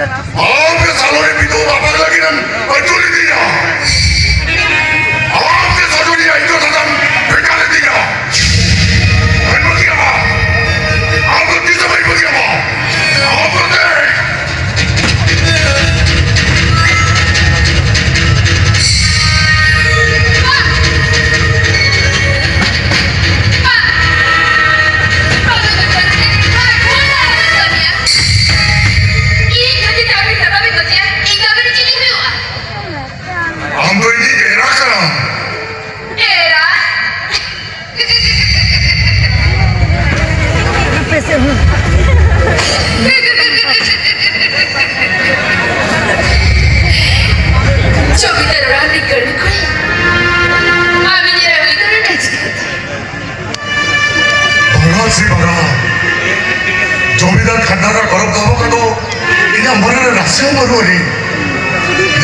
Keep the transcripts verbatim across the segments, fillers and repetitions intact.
ᱟᱢ ᱜᱮ ᱥᱟᱞᱚᱨᱮ ᱵᱤᱫᱩ ᱵᱟᱯᱟᱜ ᱞᱟᱹᱜᱤᱫ ᱮᱢ ᱟᱹᱪᱩᱨ ᱤᱫᱤᱧᱟ᱾ ᱟᱢ ᱜᱮ ᱥᱟᱡᱚᱱᱤᱭᱟᱹ ᱤᱧ ᱫᱚ ᱥᱟᱫᱟᱢ ᱵᱷᱮᱡᱟ ᱞᱤᱫᱤᱧᱟ᱾ ᱵᱟᱹᱧ ᱵᱟᱹᱜᱤᱭᱟᱢᱟ᱾ ᱟᱢ ᱫᱚ ᱛᱤᱥ ᱦᱚᱸ ᱵᱟᱹᱧ ᱵᱟᱹᱜᱤᱭᱟᱢᱟ᱾ ᱟᱢ ᱫᱚ ᱛᱮ ᱤᱧ ᱠᱷᱟᱹᱛᱤᱨ ᱛᱮ ᱟᱹᱵᱤᱱ ᱫᱟᱫᱟ ᱵᱤᱱ ᱵᱟᱹᱜᱤᱭᱟ? ᱤᱧ ᱫᱚ ᱟᱹᱵᱤᱱ ᱪᱮᱫ ᱤᱧ ᱦᱩᱭᱩᱜᱼᱟ? ᱟᱢ ᱫᱚ ᱤᱧᱤᱡ ᱮᱨᱟ ᱠᱟᱱᱟᱢ᱾ ᱮᱨᱟ? ᱟᱯᱮ ᱥᱮᱫ ᱦᱚᱸ᱾ ᱡᱚᱢᱤᱫᱟᱨ ᱚᱲᱟᱜ ᱨᱤᱱᱤᱡ ᱜᱟᱹᱰᱤ ᱠᱩᱲᱤ᱾ ᱟᱢ ᱤᱧ ᱮᱨᱟ ᱦᱩᱭ ᱫᱟᱲᱮᱭᱟᱜᱼᱟ ᱪᱤᱠᱟᱹᱛᱮ? ᱵᱟᱝᱟ ᱥᱮ ᱵᱟᱝᱟ, ᱡᱚᱢᱤᱫᱟᱨ ᱠᱷᱟᱱᱫᱟᱱ ᱨᱮ ᱜᱚᱨᱚᱵ ᱫᱚᱦᱚ ᱠᱟᱫᱚ ᱤᱧᱟᱹᱜ ᱢᱚᱱᱮ ᱨᱮ ᱱᱟᱥᱮ ᱦᱚᱸ ᱵᱟᱹᱱᱩᱜ ᱟᱹᱱᱤᱡ᱾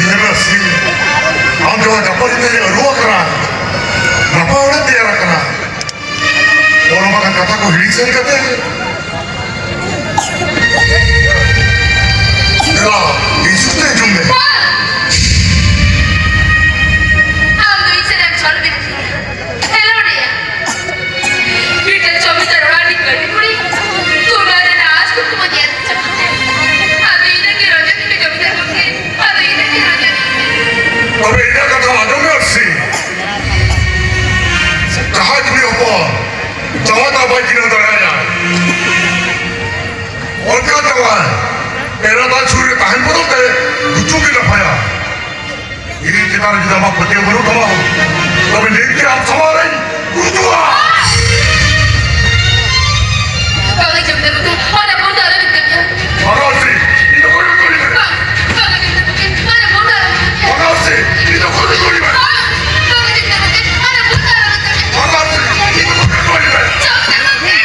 ᱧᱮᱞ ᱢᱮ ᱥᱤ, ᱟᱢ ᱡᱟᱦᱟᱸ ᱡᱟᱯᱟᱜ ᱛᱮ ᱟᱹᱨᱩ ᱟᱠᱟᱱᱟ, ᱱᱟᱯᱟᱭ ᱚᱲᱟᱜ ᱛᱮᱭᱟᱨ ᱟᱠᱟᱱᱟ᱾ ᱚᱱᱟ ᱵᱟᱠᱷᱟᱱ ᱠᱟᱛᱷᱟ ᱠᱚ ᱦᱤᱲᱤᱧ ᱥᱮᱱ ᱠᱟᱛᱮ, ᱫᱮᱞᱟ, ᱦᱤᱡᱩᱜ ᱛᱮ ᱦᱤᱡᱩᱜ ᱢᱮ᱾ ᱟᱢ ᱫᱚ ᱤᱧ ᱥᱮᱫ ᱮᱢ ᱪᱷᱚᱞ ᱵᱤᱱᱛᱤ ᱠᱷᱮᱞᱳᱰᱤᱭᱟᱹ᱾ ᱢᱤᱫᱴᱟᱝ ᱡᱚᱢᱤᱫᱟᱨ ᱚᱲᱟᱜ ᱨᱤᱱ ᱠᱟᱹᱴᱤᱡ ᱠᱩᱲᱤ ᱛᱩᱞᱟᱹ ᱨᱮᱱᱟᱜ ᱟᱸᱥ ᱠᱩᱠᱢᱩ ᱧᱮᱞ ᱪᱟᱵᱟ ᱠᱟᱛᱮ, ᱟᱫᱚ ᱤᱱᱟᱹᱜ ᱜᱮ ᱨᱚᱡᱚ ᱧᱤᱫᱟᱹ ᱡᱚᱢᱤᱫᱟᱨ ᱜᱚᱢᱠᱮ, ᱟᱫᱚ ᱤᱱᱟᱹᱜ ᱜᱮ ᱨᱚᱡᱚ ᱧᱤᱫᱟᱹ᱾ ᱛᱚᱵᱮ ᱤᱧᱟᱹᱜ ᱠᱟᱛᱷᱟ ᱟᱸᱡᱚᱢ ᱢᱮ ᱟᱨᱥᱤ, ᱡᱟᱦᱟᱸᱭ ᱠᱩᱲᱤ ᱦᱚᱯᱚᱱ ᱡᱟᱶᱟᱭ ᱛᱟᱭ ᱵᱟᱭ ᱪᱤᱱᱦᱟᱹᱣ ᱫᱟᱲᱮᱭᱟᱭᱟ, ᱚᱱᱠᱟ ᱡᱟᱶᱟᱭ ᱮᱨᱟ ᱛᱟᱭ ᱥᱩᱨ ᱨᱮ ᱛᱟᱦᱮᱱ ᱵᱚᱫᱚᱞ ᱛᱮ ᱜᱩᱡᱩᱜ ᱜᱮ ᱱᱟᱯᱟᱭᱟ᱾ ᱤᱧ ᱪᱮᱛᱟᱱ ᱨᱮ ᱡᱩᱫᱤ ᱟᱢᱟᱜ ᱯᱟᱹᱛᱭᱟᱹᱣ ᱵᱟᱹᱱᱩᱜ ᱛᱟᱢᱟ, ᱛᱚᱵᱮ ᱱᱤᱛ ᱜᱮ ᱟᱢ ᱥᱟᱢᱟᱝ ᱨᱮᱧ ᱜᱩᱡᱩᱜᱼᱟ᱾ ᱵᱟᱝᱟ ᱡᱚᱢᱤᱫᱟᱨ ᱜᱚᱢᱠᱮ, ᱚᱱᱟ ᱵᱷᱩᱞ ᱫᱚ ᱟᱞᱚᱵᱤᱱ ᱠᱟᱹᱢᱤᱭᱟ᱾ ᱵᱟᱝᱟ ᱟᱨᱥᱤ, ᱤᱧ ᱫᱚ ᱠᱩᱲᱤ ᱠᱩᱲᱤ ᱢᱮ᱾ ᱵᱟᱝᱟ ᱡᱚᱢᱤᱫᱟᱨ ᱜᱚᱢᱠᱮ, ᱚᱱᱟ ᱵᱷᱩᱞ ᱫᱚ ᱟᱞᱚᱵᱤᱱ ᱠᱟᱹᱢᱤᱭᱟ᱾ ᱵᱟᱝᱟ ᱟᱨᱥᱤ, ᱤᱧ ᱫᱚ ᱠᱩᱲᱤ ᱠᱩᱲᱤ ᱢᱮ᱾ ᱵᱟᱝᱟ ᱡᱚᱢᱤᱫᱟᱨ ᱜᱚᱢᱠᱮ, ᱚᱱᱟ ᱵᱷᱩᱞ ᱫᱚ ᱟᱞᱚᱵᱤᱱ ᱠᱟᱹᱢᱤᱭᱟ᱾ ᱵᱟᱝᱟ ᱟᱨᱥᱤ, ᱤᱧ ᱫᱚ ᱠᱩᱲᱤ ᱠᱩᱲᱤ ᱢᱮ᱾ ᱡᱚᱢᱤᱫᱟᱨ ᱜᱚᱢᱠᱮ᱾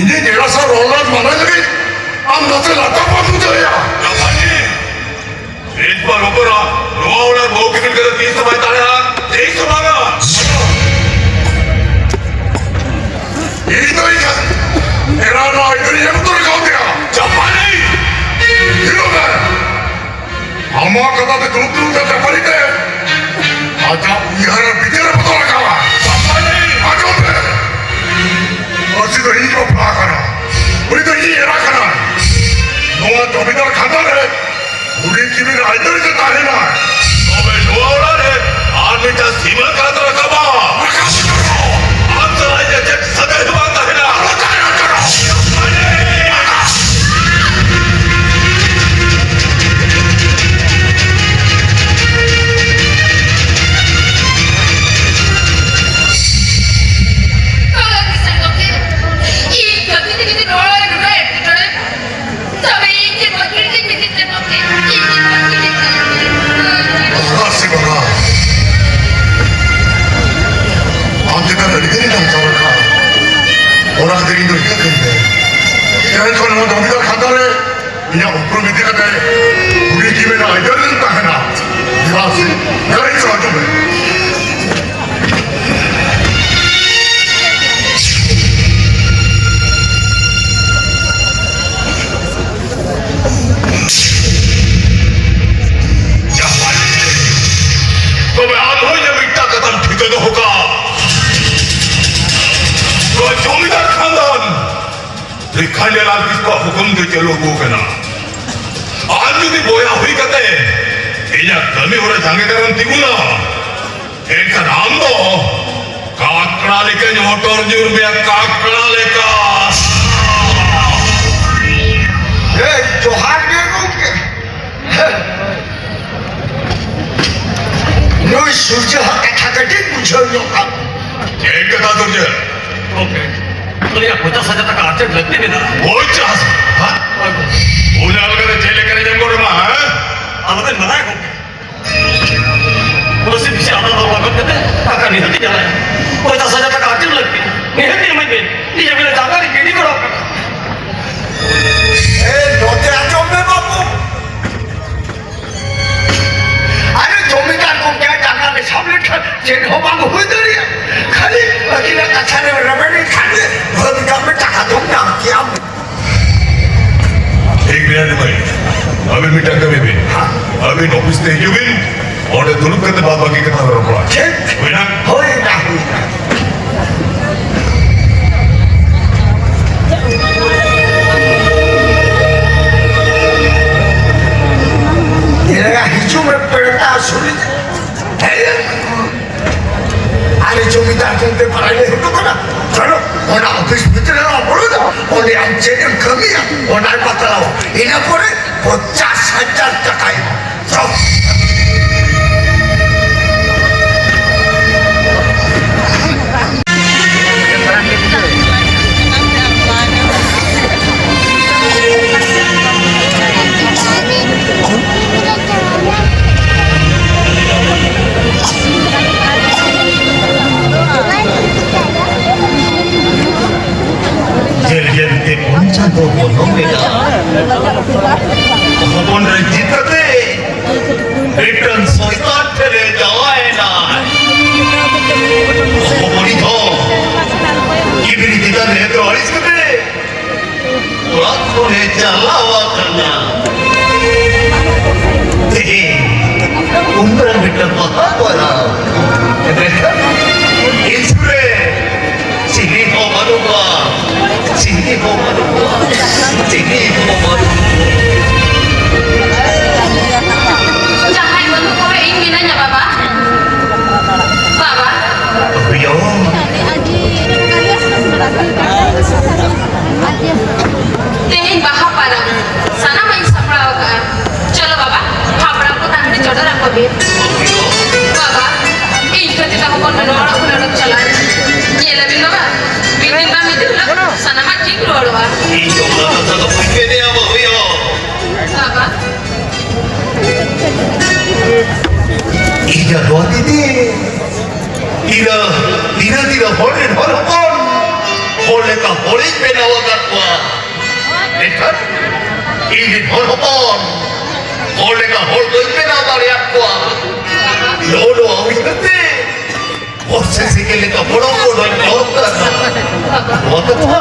ᱤᱧᱤᱡ ᱮᱨᱟ ᱥᱟᱶ ᱨᱚᱲ ᱞᱟᱸᱫᱟ ᱢᱟᱱᱟ ᱞᱟᱹᱜᱤᱫ ᱟᱢ ᱱᱟᱥᱮ ᱞᱟᱛᱟᱨ ᱵᱟᱢ ᱵᱩᱡᱷᱟᱹᱣᱮᱫᱼᱟ? ᱡᱟᱯᱟᱱᱤ! ᱨᱤᱡᱯᱟ ᱵᱚᱠᱚᱨᱟ, ᱱᱚᱣᱟ ᱚᱲᱟᱜ ᱵᱟᱹᱦᱩ ᱠᱤᱢᱤᱱ ᱠᱟᱛᱮ ᱛᱤᱥ ᱦᱚᱸ ᱵᱟᱭ ᱛᱟᱦᱮᱸᱱᱟ, ᱛᱤᱥ ᱦᱚᱸ ᱵᱟᱝᱟ! ᱤᱧ ᱫᱚ ᱤᱧᱟᱜ ᱮᱨᱟ ᱱᱚᱣᱟ ᱟᱹᱭᱫᱟᱹᱨᱤᱧ ᱮᱢ ᱩᱛᱟᱹᱨ ᱠᱟᱣᱫᱮᱭᱟ᱾ ᱡᱟᱯᱟᱱᱤ! ᱛᱷᱤᱨᱚᱜ ᱢᱮ! ᱟᱢᱟᱜ ᱠᱟᱛᱷᱟ ᱛᱮ ᱫᱩᱲᱩᱵ ᱫᱩᱲᱩᱵ ᱛᱮ ᱵᱮᱯᱟᱨᱤ ᱛᱮ ᱟᱡᱟᱜ ᱩᱭᱦᱟᱹᱨ ᱟᱨ ᱵᱤᱪᱟᱹᱨ ᱮ ᱵᱚᱫᱚᱞ ᱟᱠᱟᱫᱟ᱾ ᱟᱸᱡᱚᱢ ᱯᱮ, ᱢᱟᱹᱡᱷᱤ ᱫᱚ ᱤᱧ ᱵᱟᱯᱞᱟ ᱟᱠᱟᱱᱟ, ᱩᱱᱤ ᱫᱚ ᱤᱧ ᱮᱨᱟ ᱠᱟᱱᱟᱭ᱾ ᱱᱚᱣᱟ ᱡᱚᱢᱤᱫᱟᱨ ᱠᱷᱟᱱᱫᱟᱱ ᱨᱮ ᱩᱱᱤ ᱡᱤᱣᱤ ᱨᱮ ᱟᱹᱭᱫᱟᱹᱨᱤ ᱛᱮ ᱛᱟᱦᱮᱱᱟ᱾ ᱛᱚᱵᱮ ᱱᱚᱣᱟ ᱚᱲᱟᱜ ᱨᱮ ᱟᱨ ᱢᱤᱫᱴᱟᱝ ᱥᱤᱢᱟᱹ ᱠᱟᱛ ᱨᱟᱠᱟᱵᱟ᱾ ᱨᱟᱠᱟᱵ ᱩᱛᱟᱹᱨᱚᱜ᱾ ᱟᱢ ᱥᱟᱞᱟᱜ ᱤᱧᱟᱹᱜ ᱪᱮᱫ ᱥᱟᱹᱜᱟᱹᱭ ᱦᱚᱸ ᱵᱟᱝ ᱛᱟᱦᱮᱱᱟ᱾ ᱟᱞᱚ ᱛᱟᱦᱮᱸ ᱩᱛᱟᱹᱨᱚᱜ᱾ ᱟᱞᱚ ᱫᱤᱥᱟᱹ ᱜᱚᱢᱠᱮ, ᱤᱧ ᱠᱷᱟᱹᱛᱤᱨ ᱛᱮ ᱡᱩᱫᱤ ᱱᱚᱣᱟ ᱚᱲᱟᱜ ᱨᱮ ᱱᱩᱱᱟᱹᱜ ᱮᱴᱠᱮᱴᱚᱬᱮ, ᱛᱚᱵᱮ ᱤᱧ ᱪᱮᱫ ᱵᱟᱹᱠᱤ ᱨᱮ ᱢᱤᱫ ᱫᱤᱱ ᱛᱮ ᱜᱚᱢᱠᱮ, ᱤᱧ ᱪᱮᱫ ᱵᱟᱹᱠᱤ ᱨᱮ ᱵᱟᱝᱟ ᱥᱮ ᱵᱟᱝᱟ? ᱟᱢ ᱪᱮᱛᱟᱱ ᱨᱮ ᱟᱹᱰᱤ ᱜᱟᱱᱤᱧ ᱱᱟᱦᱟᱪᱟᱨ ᱟᱠᱟᱫᱼᱟ᱾ ᱚᱱᱟ ᱠᱷᱟᱹᱛᱤᱨ ᱤᱧ ᱫᱚ ᱤᱠᱟᱹ ᱠᱟᱹᱧ ᱢᱮ᱾ ᱛᱮᱦᱮᱧ ᱠᱷᱚᱱ ᱱᱚᱣᱟ ᱡᱚᱢᱤᱫᱟᱨ ᱠᱷᱟᱱᱫᱟᱱ ᱨᱮ ᱤᱧᱟᱹᱜ ᱩᱯᱨᱩᱢ ᱤᱫᱤ ᱠᱟᱛᱮ ᱠᱩᱲᱤ ᱠᱤᱢᱤᱱ ᱟᱜ ᱟᱹᱭᱫᱟᱹᱨᱤ ᱨᱮᱢ ᱛᱟᱦᱮᱱᱟ᱾ ᱫᱮᱞᱟ ᱥᱮ, ᱫᱮᱞᱟ ᱤᱧ ᱥᱟᱶ ᱦᱤᱡᱩᱜ ᱢᱮ᱾ ᱡᱟᱦᱟᱸᱭ ᱛᱚᱵᱮ ᱟᱢ ᱦᱚᱸ ᱤᱧᱟᱹᱜ ᱢᱤᱫᱴᱟᱝ ᱠᱟᱛᱷᱟᱢ ᱴᱷᱤᱠᱟᱹ ᱫᱚᱦᱚ ᱠᱟᱜᱼᱟ᱾ ᱱᱚᱣᱟ ᱡᱚᱢᱤᱫᱟᱨ ᱠᱷᱟᱱᱫᱟᱱ ᱨᱮ ᱠᱷᱟᱱᱰᱮᱞᱟᱞ ᱠᱤᱥᱠᱩᱣᱟᱜ ᱦᱩᱠᱩᱢ ᱜᱮ ᱪᱟᱹᱞᱩ ᱟᱹᱜᱩ ᱟᱠᱟᱱᱟ᱾ ᱟᱢ ᱡᱩᱫᱤ ᱵᱚᱭᱦᱟ ᱦᱩᱭ ᱠᱟᱛᱮ ᱤᱧᱟᱹᱜ ᱠᱟᱹᱢᱤ ᱦᱚᱨᱟ ᱡᱟᱸᱜᱮ ᱫᱟᱨᱟᱢ ᱛᱤᱸᱜᱩᱱᱟ, ᱮᱱᱠᱷᱟᱱ ᱟᱢ ᱫᱚ ᱠᱟᱠᱲᱟ ᱞᱮᱠᱟᱧ ᱦᱚᱴᱚᱨ ᱧᱩᱨ ᱢᱮᱭᱟ, ᱠᱟᱠᱲᱟ ᱞᱮᱠᱟ᱾ ᱮᱭ, ᱡᱚᱦᱟᱨ ᱜᱮ ᱜᱚᱢᱠᱮ᱾ ᱱᱩᱭ ᱥᱩᱨᱡᱟᱹ ᱦᱟᱜ ᱠᱟᱛᱷᱟ ᱠᱟᱹᱴᱤᱡ ᱵᱩᱡᱷᱟᱹᱣ ᱧᱚᱜ ᱠᱟᱜ ᱢᱮ᱾ ᱪᱮᱫ ᱠᱟᱛᱷᱟ ᱥᱩᱨᱡᱟᱹ? ᱜᱚᱢᱠᱮ, ᱩᱱᱤᱭᱟᱜ ᱯᱚᱧᱪᱟᱥ ᱦᱟᱡᱟᱨ ᱴᱟᱠᱟ ᱟᱨᱡᱮᱱᱴ ᱞᱟᱹᱠᱛᱤ ᱢᱮᱱᱟᱜᱼᱟ᱾ ᱯᱚᱧᱪᱟᱥ? ᱦᱮᱸ? ᱦᱳᱭ ᱜᱚᱢᱠᱮ᱾ ᱩᱱᱤ ᱟᱞᱜᱟ ᱨᱮ ᱪᱮᱫ ᱞᱮᱠᱟᱨᱮ ᱧᱟᱢ ᱜᱚᱫ ᱟᱢᱟ, ᱦᱮᱸ? ᱟᱞᱚᱵᱮᱱ ᱢᱟᱱᱟᱭᱟ ᱜᱚᱢᱠᱮ᱾ ᱯᱚᱭᱥᱟ ᱯᱤᱪᱷᱤ ᱟᱞᱟᱫᱟ ᱵᱟᱵᱚᱫ ᱠᱟᱛᱮ ᱴᱟᱠᱟ ᱱᱤᱦᱟᱹᱛ ᱤᱧ ᱮᱢᱟᱭᱟ᱾ ᱯᱚᱧᱪᱟᱥ ᱦᱟᱡᱟᱨ ᱴᱟᱠᱟ ᱟᱨᱡᱮᱱᱴ ᱞᱟᱹᱠᱛᱤ, ᱱᱤᱦᱟᱹᱛ ᱤᱧ ᱮᱢᱟᱭ ᱜᱮ᱾ ᱤᱧ ᱟᱵᱮᱱᱟᱜ ᱡᱟᱸᱜᱟ ᱨᱮ ᱜᱤᱰᱤ ᱜᱚᱲᱚ ᱢᱤᱫᱴᱟᱝ ᱠᱟᱹᱢᱤ ᱵᱤᱱ᱾ ᱟᱹᱵᱤᱱ ᱚᱯᱷᱤᱥ ᱛᱮ ᱦᱤᱡᱩᱜ ᱵᱤᱱ, ᱚᱸᱰᱮ ᱫᱩᱲᱩᱵ ᱠᱟᱛᱮ ᱵᱟᱫ ᱵᱟᱹᱠᱤ ᱠᱟᱛᱷᱟ ᱨᱚᱯᱚᱲᱟ᱾ ᱪᱮᱫ? ᱦᱩᱭᱱᱟ? ᱦᱳᱭ, ᱚᱱᱟ ᱦᱩᱭᱱᱟ᱾ ᱧᱮᱞᱮᱜᱟ ᱦᱤᱡᱩᱜ ᱢᱮ, ᱯᱮᱲᱟ ᱟᱹᱥᱩᱞᱤᱡ᱾ ᱦᱮᱸ? ᱟᱞᱮ ᱡᱚᱢᱤᱫᱟᱨ ᱜᱚᱢᱠᱮ ᱯᱟᱲᱟᱭ ᱞᱮ ᱦᱚᱴᱚ ᱠᱟᱱᱟ᱾ ᱪᱚᱞᱚ, ᱚᱱᱟ ᱚᱯᱷᱤᱥ ᱵᱷᱤᱛᱨᱤ ᱨᱮ ᱵᱚᱞᱚ ᱫᱚ, ᱚᱸᱰᱮ ᱟᱢ ᱪᱮᱫ ᱮᱢ ᱠᱟᱹᱢᱤᱭᱟ, ᱚᱱᱟᱭ ᱵᱟᱛᱞᱟᱣᱟ᱾ ᱤᱱᱟᱹ ᱯᱚᱨᱮ ᱯᱚᱧᱪᱟᱥ ᱦᱟᱡᱟᱨ ᱴᱟᱠᱟᱭ ᱮᱢᱟ᱾ ᱪᱚᱞ᱾ ᱧᱮᱞ ᱧᱮᱞ ᱛᱮ ᱯᱩᱱ ᱪᱟᱸᱫᱚ ᱵᱚᱞᱚ ᱮᱱᱟ᱾ ᱦᱚᱯᱚᱱ ᱨᱮ ᱡᱤᱛᱟᱹᱛᱮ ᱢᱤᱫᱴᱟᱝ ᱥᱚᱭᱛᱟᱱ ᱴᱷᱮᱱ ᱮ ᱡᱟᱶᱟᱭᱮᱱᱟ᱾ ᱦᱚᱯᱚᱱᱤᱡ ᱦᱚᱸ ᱜᱤᱫᱽᱨᱟᱹ ᱪᱮᱛᱟᱱ ᱨᱮ ᱮᱛᱚ ᱟᱹᱲᱤᱥ ᱠᱟᱛᱮ ᱚᱲᱟᱜ ᱠᱷᱚᱱᱮ ᱪᱟᱞᱟᱣ ᱟᱠᱟᱱᱟ᱾ ᱛᱮᱦᱮᱧ ᱩᱱ ᱢᱟᱨᱟᱝ ᱢᱤᱫᱴᱟᱝ ᱢᱟᱦᱟ ᱯᱚᱨᱚᱵᱽ᱾ ᱢᱮᱱᱠᱷᱟᱱ ᱤᱧ ᱥᱩᱨ ᱨᱮ ᱪᱤᱞᱤ ᱦᱚᱸ ᱵᱟᱹᱱᱩᱜ ᱠᱚᱣᱟ, ᱪᱤᱞᱤ ᱦᱚᱸ ᱵᱟᱹᱱᱩᱜ ᱠᱚᱣᱟ, ᱪᱤᱞᱤ ᱦᱚᱸ ᱵᱟᱹᱱᱩᱜ ᱠᱚᱣᱟ᱾ ᱡᱟᱦᱟᱸᱭ ᱵᱟᱹᱱᱩᱜ ᱠᱚᱣᱟ, ᱤᱧ ᱢᱤᱱᱟᱹᱧᱟ ᱵᱟᱵᱟ᱾ ᱵᱟᱵᱟ᱾ ᱦᱩᱭᱩᱜ᱾ ᱛᱮᱦᱮᱧ ᱵᱟᱦᱟ ᱯᱟᱨᱟᱵᱽ, ᱥᱟᱱᱟᱢᱟᱜ ᱤᱧ ᱥᱟᱯᱲᱟᱣ ᱟᱠᱟᱫᱼᱟ᱾ ᱪᱚᱞᱚ ᱵᱟᱵᱟ, ᱦᱟᱯᱲᱟᱢ ᱠᱚ ᱛᱟᱦᱮᱸ ᱪᱚᱰᱚᱨ ᱟᱠᱚ ᱵᱤᱱ᱾ ᱵᱟᱵᱟ, ᱤᱧ ᱠᱷᱟᱹᱛᱤᱨ ᱛᱮ ᱦᱚᱯᱚᱱ ᱵᱮᱱ ᱚᱲᱟᱜ ᱠᱷᱚᱱ ᱚᱰᱚᱠ ᱪᱟᱞᱟᱜᱼᱟ᱾ ᱧᱮᱞ ᱟᱵᱤᱱ ᱵᱟᱵᱟ, ᱢᱤᱫ ᱫᱤᱱ ᱵᱟᱝ ᱢᱤᱫ ᱫᱤᱱ ᱦᱤᱞᱳᱜ ᱥᱟᱱᱟᱢᱟᱜ ᱴᱷᱤᱠ ᱨᱩᱣᱟᱹᱲᱚᱜᱼᱟ᱾ ᱤᱧ ᱫᱚ ᱚᱱᱟ ᱠᱟᱛᱷᱟ ᱫᱚ ᱵᱟᱹᱧ ᱢᱮᱱᱮᱜᱼᱟ, ᱵᱟᱹᱵᱩᱭᱳ᱾ ᱵᱟᱵᱟ᱾ ᱤᱧᱟᱜ ᱱᱚᱣᱟ ᱛᱤᱛᱮ ᱛᱤᱱᱟᱹᱜ, ᱛᱤᱱᱟᱹᱜ, ᱛᱤᱱᱟᱹᱜ ᱦᱚᱲ ᱨᱮᱱ ᱦᱚᱲ ᱦᱚᱯᱚᱱ, ᱦᱚᱲ ᱞᱮᱠᱟ ᱦᱚᱲᱤᱧ ᱵᱮᱱᱟᱣ ᱟᱠᱟᱫ ᱠᱚᱣᱟ᱾ ᱢᱮᱱᱠᱷᱟᱱ ᱤᱧ ᱨᱮᱱ ᱦᱚᱲ ᱦᱚᱯᱚᱱ, ᱦᱚᱲ ᱞᱮᱠᱟ ᱦᱚᱲ ᱵᱟᱹᱧ ᱵᱮᱱᱟᱣ ᱫᱟᱲᱮᱭᱟᱫ ᱠᱚᱣᱟ᱾ ᱱᱚᱜᱼᱚ ᱱᱚᱣᱟ ᱩᱭᱦᱟᱹᱨ ᱛᱮ ᱦᱚᱲ ᱥᱮ ᱥᱮᱸᱜᱮᱞ ᱞᱮᱠᱟ ᱵᱚᱲᱚ ᱵᱚᱲᱚᱧ ᱨᱚᱲ ᱠᱟᱱᱟ᱾ ᱱᱚᱣᱟ ᱠᱟᱛᱷᱟ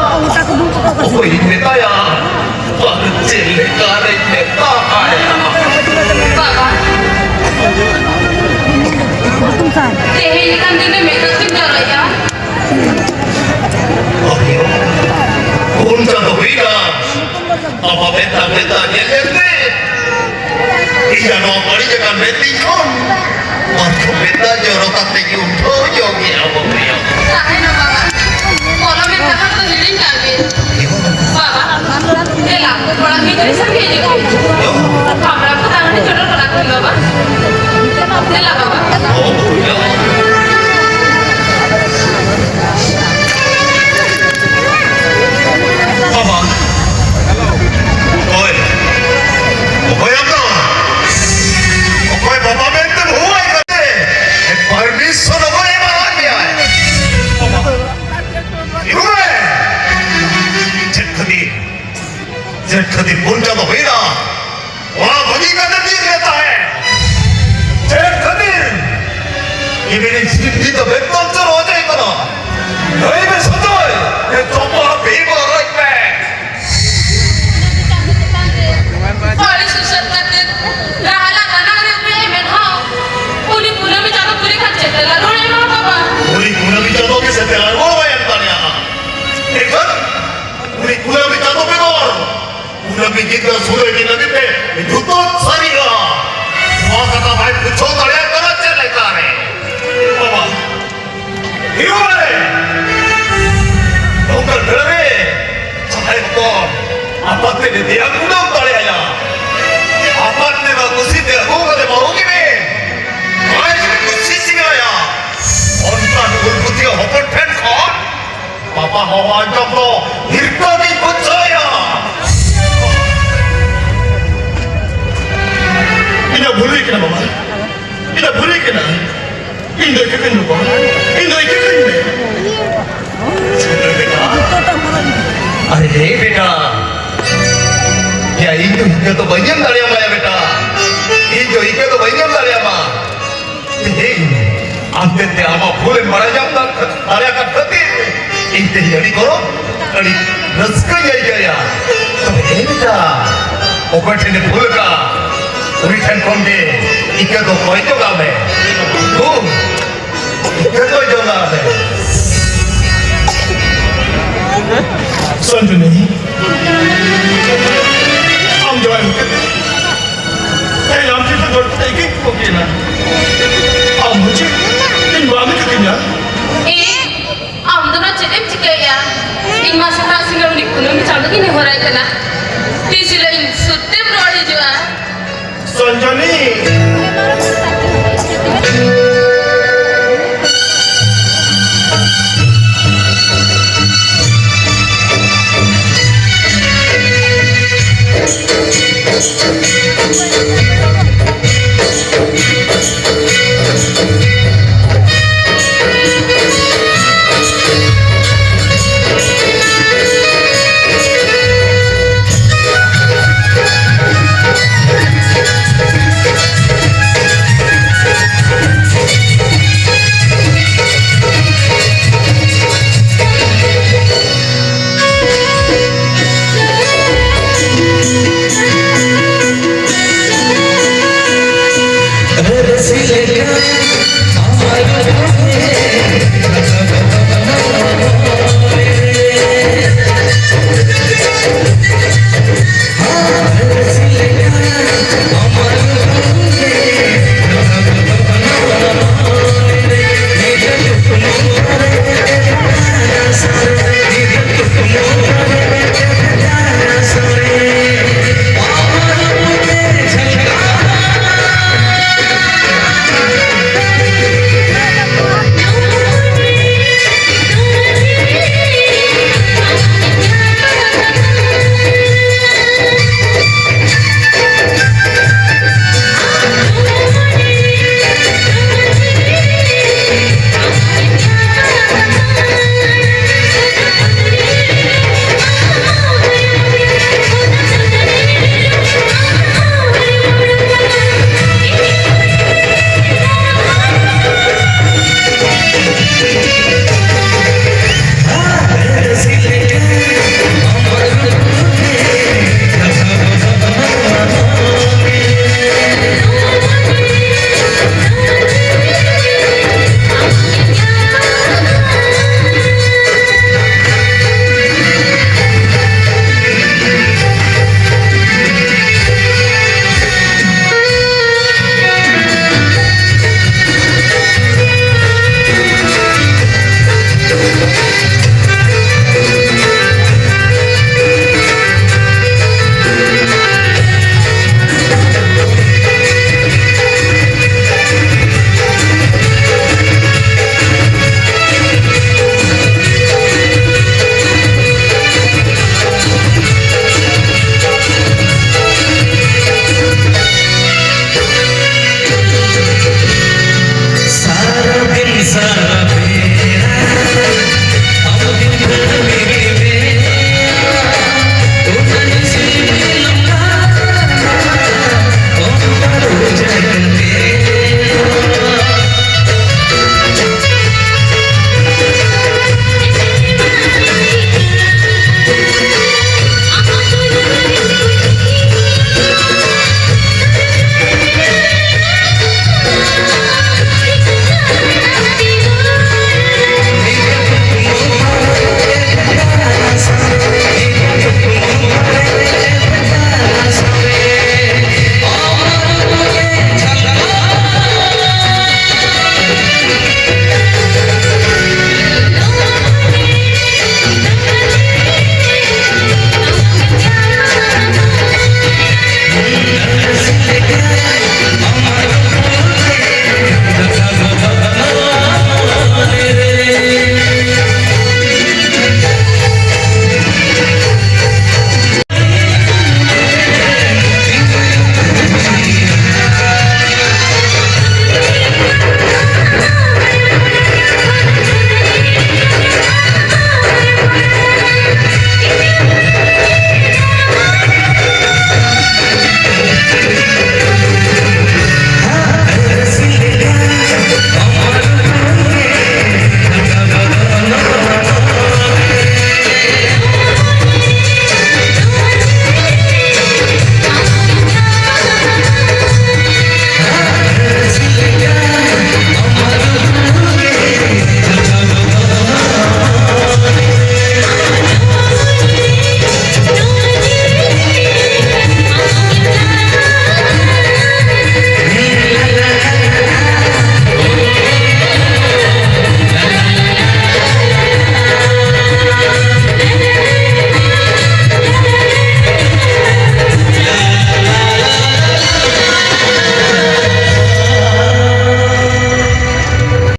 ᱚᱠᱚᱭᱤᱧ ᱢᱮᱛᱟᱭᱟ? ᱟᱨ ᱪᱮᱫ ᱞᱮᱠᱟᱨᱮᱧ ᱢᱮᱛᱟᱭᱟ? ᱢᱮᱛᱟ ᱧᱮᱞ ᱧᱮᱞ ᱛᱮ ᱤᱧᱟᱜ ᱱᱚᱣᱟ ᱵᱟᱹᱲᱤᱡ ᱟᱠᱟᱱ ᱢᱮᱫ ᱛᱤᱧ ᱠᱷᱚᱱ ᱵᱟᱨ ᱴᱷᱚᱯ ᱢᱮᱫ ᱫᱟᱜ ᱡᱚᱨᱚ ᱠᱟᱛᱮ ᱜᱮ ᱩᱴᱷᱟᱹᱣ ᱡᱚᱝ ᱮᱜᱼᱟ ᱵᱟᱹᱵᱩᱭᱟ᱾ ᱛᱟᱦᱮᱱᱟ ᱵᱟᱵᱟ, ᱯᱚᱞᱚᱢᱮᱱ ᱠᱟᱛᱷᱟ ᱫᱚ ᱦᱤᱲᱤᱧ ᱠᱟᱜ ᱵᱤᱱ᱾ ᱵᱟᱵᱟ, ᱫᱮᱞᱟ, ᱠᱚᱲᱟ ᱜᱤᱫᱽᱨᱟᱹ ᱥᱟᱶ ᱜᱮ ᱦᱤᱡᱩᱜ ᱵᱤᱱ᱾ ᱦᱟᱯᱲᱟᱢ ᱠᱚ ᱛᱟᱦᱮᱱ ᱪᱚᱰᱚᱨ ᱠᱟᱱᱟ ᱠᱚ ᱵᱟᱵᱟ᱾ ᱫᱮᱞᱟ ᱵᱟᱵᱟ᱾ ᱵᱟᱵᱟ, ᱚᱠᱚᱭ? ᱚᱠᱚᱭ ᱟᱢ ᱫᱚ? ᱚᱠᱚᱭ ᱵᱟᱵᱟ ᱢᱮᱱᱛᱮᱢ ᱦᱚᱦᱚᱣᱟᱭ ᱠᱟᱱᱟ? ᱯᱟᱨᱢᱤᱥᱚᱱ ᱚᱠᱚᱭ ᱮᱢᱟᱣᱟᱫ ᱢᱮᱭᱟᱭ? ᱵᱟᱵᱟ, ᱤᱨᱩ ᱨᱮ! ᱪᱮᱫ ᱠᱷᱟᱹᱛᱤᱨ? ᱪᱮᱫ ᱠᱷᱟᱹᱛᱤᱨ ᱯᱩᱱ ᱪᱟᱸᱫᱚ ᱦᱩᱭᱱᱟ? ᱚᱲᱟᱜ ᱵᱟᱹᱜᱤ ᱠᱟᱛᱮ ᱵᱤᱨ ᱨᱮ ᱛᱟᱦᱮᱸ᱾ ᱪᱮᱫ ᱠᱷᱟᱹᱛᱤᱨ? ᱤᱧ ᱥᱤᱨᱯᱤ ᱫᱚ ᱵᱮᱛᱚᱱ ᱪᱚ ᱨᱚᱡᱟᱭ ᱠᱟᱱᱟ᱾ ᱞᱟᱹᱭ ᱢᱮ ᱥᱚᱡᱚᱭ, ᱮ ᱪᱚᱯᱟ ᱵᱤᱨ ᱵᱚᱞᱚᱭ ᱯᱮ᱾ ᱦᱚᱲ ᱥᱩᱥᱟᱹᱨ ᱠᱟᱛᱮ ᱨᱟᱦᱞᱟ ᱜᱟᱱᱟᱜ ᱨᱮ ᱩᱯᱮ ᱢᱮᱱᱦᱚᱸ ᱩᱱᱤ ᱠᱩᱱᱟᱹᱢᱤ ᱪᱟᱸᱫᱚ ᱯᱩᱨᱤ ᱠᱷᱟᱱ ᱪᱮᱫ ᱛᱮᱞᱟ ᱨᱩᱣᱟᱹᱲ ᱮᱢᱟ ᱵᱟᱵᱟ? ᱩᱱᱤ ᱠᱩᱱᱟᱹᱢᱤ ᱪᱟᱸᱫᱚ ᱜᱮ ᱥᱮ ᱛᱮᱞᱟ ᱨᱩᱣᱟᱹᱲ ᱵᱟᱭ ᱮᱢ ᱫᱟᱲᱮᱭᱟᱜᱼᱟ᱾ ᱮᱱᱠᱷᱟᱱ ᱩᱱᱤ ᱠᱩᱱᱟᱹᱢᱤ ᱪᱟᱸᱫᱚ ᱵᱮᱜᱚᱨ ᱠᱩᱱᱟᱹᱢᱤ ᱜᱤᱫᱽᱨᱟᱹ ᱥᱩᱨᱟᱹᱭ ᱜᱮ ᱞᱟᱹᱜᱤᱫ ᱛᱮ ᱧᱩᱛᱟᱹᱛ ᱥᱟᱹᱨᱤᱜᱼᱟ᱾ ᱱᱚᱣᱟ ᱠᱟᱛᱷᱟ ᱵᱟᱭ ᱵᱩᱡᱷᱟᱹᱣ ᱫᱟᱲᱮᱭᱟᱜ ᱠᱟᱱᱟ ᱪᱮᱫ ᱞᱮᱠᱟᱨᱮ? ᱵᱟᱵᱟ, ᱦᱤᱨᱳ ᱨᱮ! ᱱᱚᱝᱠᱟ ᱵᱮᱲᱟ ᱨᱮ ᱡᱟᱦᱟᱸᱭ ᱦᱚᱯᱚᱱ ᱟᱯᱟᱛ ᱛᱮ ᱫᱮᱭᱟ ᱠᱩᱰᱟᱹᱢ ᱫᱟᱲᱮᱭᱟᱭᱟ᱾ ᱟᱯᱟᱛ ᱛᱮ ᱱᱚᱣᱟ ᱠᱩᱥᱤ ᱛᱮ ᱟᱹᱜᱩ ᱠᱟᱛᱮ ᱵᱟᱹᱦᱩ ᱜᱮ ᱢᱮ᱾ ᱵᱟᱭ ᱠᱩᱥᱤ ᱥᱤᱵᱤᱞᱟᱭᱟ᱾ ᱚᱱᱠᱟᱱ ᱩᱞᱵᱩᱛᱤᱭᱟᱹ ᱦᱚᱯᱚᱱ ᱴᱷᱮᱱ ᱠᱷᱚᱱ ᱵᱟᱵᱟ ᱦᱚᱦᱚ ᱟᱸᱡᱚᱢ ᱫᱚ ᱦᱤᱨᱠᱟᱹ ᱜᱤᱧ ᱵᱩᱡᱷᱟᱹᱣᱟ᱾ ᱤᱧᱟᱹᱜ ᱵᱷᱩᱞ ᱦᱩᱭ ᱠᱟᱱᱟ ᱵᱟᱵᱟ, ᱤᱧᱟᱹᱜ ᱵᱷᱩᱞ ᱦᱩᱭ ᱠᱟᱱᱟ᱾ ᱤᱧ ᱫᱚ ᱤᱠᱟᱹ ᱠᱟᱹᱧ ᱵᱟᱵᱟ, ᱤᱧ ᱫᱚ ᱤᱠᱟᱹ ᱠᱟᱹᱧ ᱢᱮ᱾ ᱟᱨᱮ ᱦᱮ ᱵᱮᱴᱟ, ᱭᱟ ᱤᱧ ᱫᱚ ᱤᱠᱟᱹ ᱫᱚ ᱵᱟᱹᱧ ᱮᱢ ᱫᱟᱲᱮᱭᱟᱢᱟ ᱭᱟ ᱵᱮᱴᱟ, ᱤᱧ ᱫᱚ ᱤᱠᱟᱹ ᱫᱚ ᱵᱟᱹᱧ ᱮᱢ ᱫᱟᱲᱮᱭᱟᱢᱟ᱾ ᱛᱮᱦᱮᱧ ᱟᱢ ᱛᱮᱫ ᱛᱮ ᱟᱢᱟᱜ ᱵᱷᱩᱞᱮᱢ ᱵᱟᱲᱟᱭ ᱧᱟᱢ ᱫᱟᱲᱮᱭᱟᱜ ᱠᱟᱱ ᱠᱷᱟᱹᱛᱤᱨ ᱤᱧ ᱛᱮᱦᱮᱧ ᱟᱹᱰᱤ ᱜᱚᱨᱚᱵ, ᱟᱹᱰᱤ ᱨᱟᱹᱥᱠᱟᱹᱧ ᱟᱹᱭᱠᱟᱹᱣᱮᱫᱼᱟ᱾ ᱛᱚᱵᱮ ᱮ ᱵᱮᱴᱟ, ᱚᱠᱚᱭ ᱴᱷᱮᱱᱮ ᱵᱷᱩᱞ ᱟᱠᱟᱫ, ᱩᱱᱤ ᱴᱷᱮᱱ ᱠᱷᱚᱱ ᱜᱮ ᱤᱠᱟᱹ ᱫᱚ ᱠᱚᱭ ᱡᱚᱝᱟᱜ ᱢᱮ᱾ ᱦᱩ, ᱤᱠᱟᱹ ᱠᱚᱭ ᱡᱚᱝᱟᱜ ᱢᱮ᱾ ᱥᱚᱧᱡᱚᱱᱤ, ᱮᱭ, ᱟᱢ ᱪᱮᱫ ᱜᱚᱞᱯᱚ ᱛᱮ ᱤᱠᱟᱹᱧ ᱠᱚ ᱠᱮᱱᱟ? ᱟᱢ ᱦᱚᱸ ᱪᱮᱫ ᱤᱧ ᱵᱟᱢ ᱤᱠᱟᱹ ᱠᱤᱧᱟ? ᱮ, ᱟᱢ ᱫᱚ ᱱᱚᱣᱟ ᱪᱮᱫ ᱮᱢ ᱪᱤᱠᱟᱹᱭᱮᱫᱼᱟ? ᱤᱧ ᱢᱟ ᱥᱮᱛᱟᱜ ᱥᱤᱸᱜᱟᱹᱲ ᱩᱱᱤ ᱠᱩᱱᱟᱹᱢᱤ ᱪᱟᱸᱫᱚ ᱜᱤᱧ ᱱᱮᱦᱚᱨᱟᱭ ᱠᱟᱱᱟ᱾ ᱛᱤᱥ ᱦᱤᱞᱳᱜ ᱤᱧ ᱥᱩᱨ ᱛᱮᱢ ᱨᱚᱲ ᱦᱤᱡᱩᱜᱼᱟ? ᱥᱚᱧᱡᱚᱱᱤ,